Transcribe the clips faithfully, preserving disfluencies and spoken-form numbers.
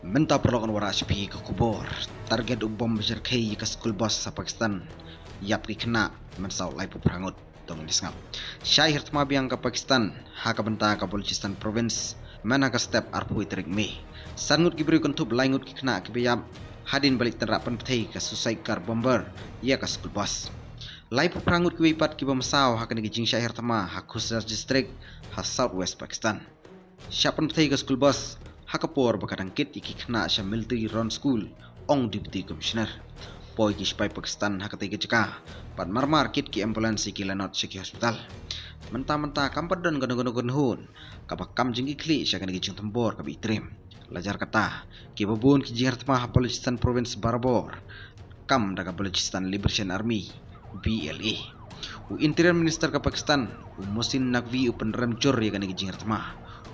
Mynta paralok, ngan wanrah sha phi ka khubor. Target u bom ba jyrkhei ïa ka school bus ha Pakistan, ïap ki khynnah mynsaw laiphew phra ngut. Tang ngin sngap. Shai hiar thma biang ka Pakistan ha ka bynta ka Balochistan Province, mynta ha ka step arphew tarik May, san ngut ki briew kynthup lai ngut ki khynnah kiba ïap hadien ba leit tynrah pynpthei ka suicide car bomber ïa ka school bus. Laiphew phra ngut kiwei pat kiba mynsaw ha kane ka jingshai hiar thma ha Khuzar District ha South West Pakistan. Shah pynpthei ka school bus ha ka por ba ka dang kit ïa ki khynnah sha Military Round School, ong Deputy Commissioner. Poi ki sipai Pakistan ha katei ka jaka bad marmar kit ki ambulance ïa ki lanot sha ki hospital. Mynta mynta kam pat don kano kano ka kynhun kaba kam jingkitkhlieh sha kane ka jingthombor kaba itriem. Lajar kata, kiba bun ki jinghiar thma ha Balochistan Province barabor kam da ka Balochistan Liberation Army, B L A. U Interior Minister ka Pakistan, u Mohsin Naqvi, u pynrem jur ïa kane ka jinghiar thma.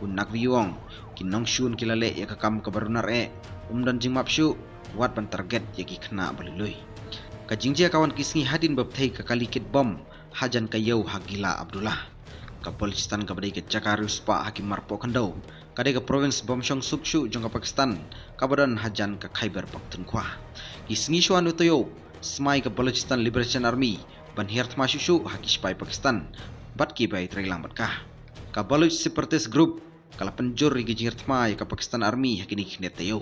U Naqvi u ong, ki nongshun ki la leh ïa ka kam kaba runar eh, ym don jingmap shuh, wat ban target ïa ki khynnah ba lui lui. Ka jingjia ka wan ki sngi hadien ba pynpthei ka kali kit bom hajan ka ïew ha Qila Abdullah. Ka Balochistan kaba dei ka jaka riewspah ha ki marpoh khyndew, ka dei ka province bym shong suk shuh jong ka Pakistan, kaba don hajan ka Khyber Pakhtunkhwa. Ki sngi shuwa nangta ïoh, smai ka Balochistan Liberation Army ban hiar thma shuh shuh ha ki sipai Pakistan bad kiba ïatreilang bad ka. Ka Baloch Separatist Group ka la pynjur ïa ki jinghiar thma ïa ka Pakistan Army ha kine ki khyndiat taïew.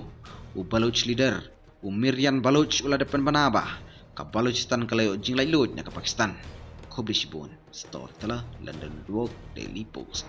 U Baloch leader, u Mirjan Baloch, u la dep pynbna ba ka Balochistan ka la ïoh jinglaitluid na ka Pakistan. Khublei shibun. Storyteller, London Duok, Daily Post.